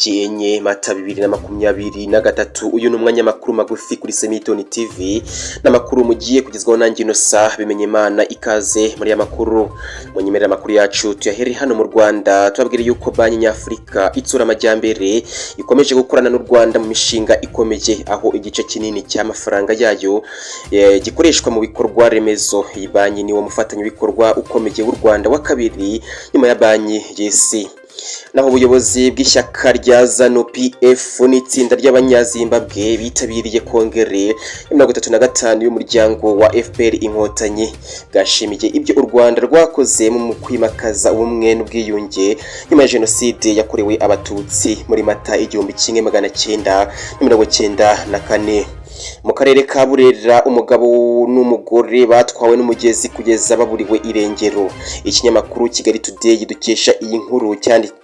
Tariki 4 Mata 2023, uyu ni umwanya makuru magufi kuri Semitoni TV n'amakuru mugiye kugezwaho nanjye Innocent Bimenyimana. Ikaze muri aya makuru. Munyemerera amakuru yacu tuyahere hano mu Rwanda, tubabwire yuko Banki Nyafurika Itsura Amajyambere ikomeje gukorana n'u Rwanda mu mishinga ikomeye, aho igice kinini cy'amafaranga yayo gikoreshwa mu bikorwa remezo. Iyi banki ni wo mufatanyabikorwa ukomeye w'u Rwanda wa kabiri nyuma ya Banki y'Isi. Naho ubuyobozi bw'ishyaka rya ZANU PF n'itsinda ry'Abanyazimbabwe bitabiriye kongere ya 35 y'umuryango wa FPR Inkotanyi bwashimiye ibyo u Rwanda rwakoze mu kwimakaza ubumwe n'ubwiyunge nyuma ya Jenoside yakorewe Abatutsi muri Mata 1994. Mu karere ka Burera, umugabo n'umugore batwawe n'umugezi kugeza baburiwe irengero. Ikinyamakuru Kigali Today dukesha iyi nkuru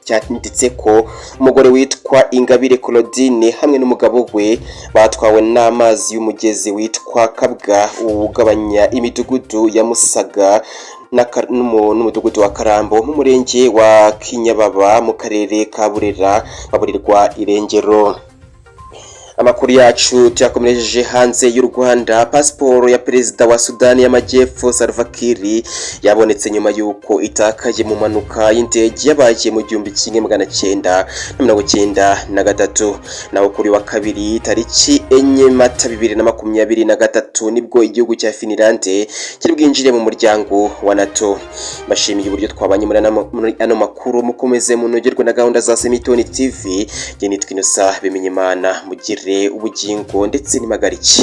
cyanditse ko umugore witwa Ingabire Claudine hamwe n'umugabo we batwawe n'amazi y'umugezi witwa Kabwa ugabanya imidugudu ya Musaga n'umudugudu wa Karambo mu murenge wa Kinyababa mu karere ka Burera, baburirwa irengero. Amakuru yacu tuyakomereje hanze y'u Rwanda. Pasiporo ya perezida wa Sudani y'Amajyepfo Salva Kiir yabonetse nyuma y'uko itakaye mu mpanuka y'indege yabaye mu 1993. Naho kuri wa kabiri tariki 4 Mata 2023 nibwo igihugu cya Finlande kiri bwinjire mu muryango wa NATO. Bashimiye uburyo twabanye muri ano makuru. Mukomeze munogerwe na gahunda za Semitoni TV. Njye nitwa Innocent Bimenyimana, mugire ubugingo ndetse n'impagarike.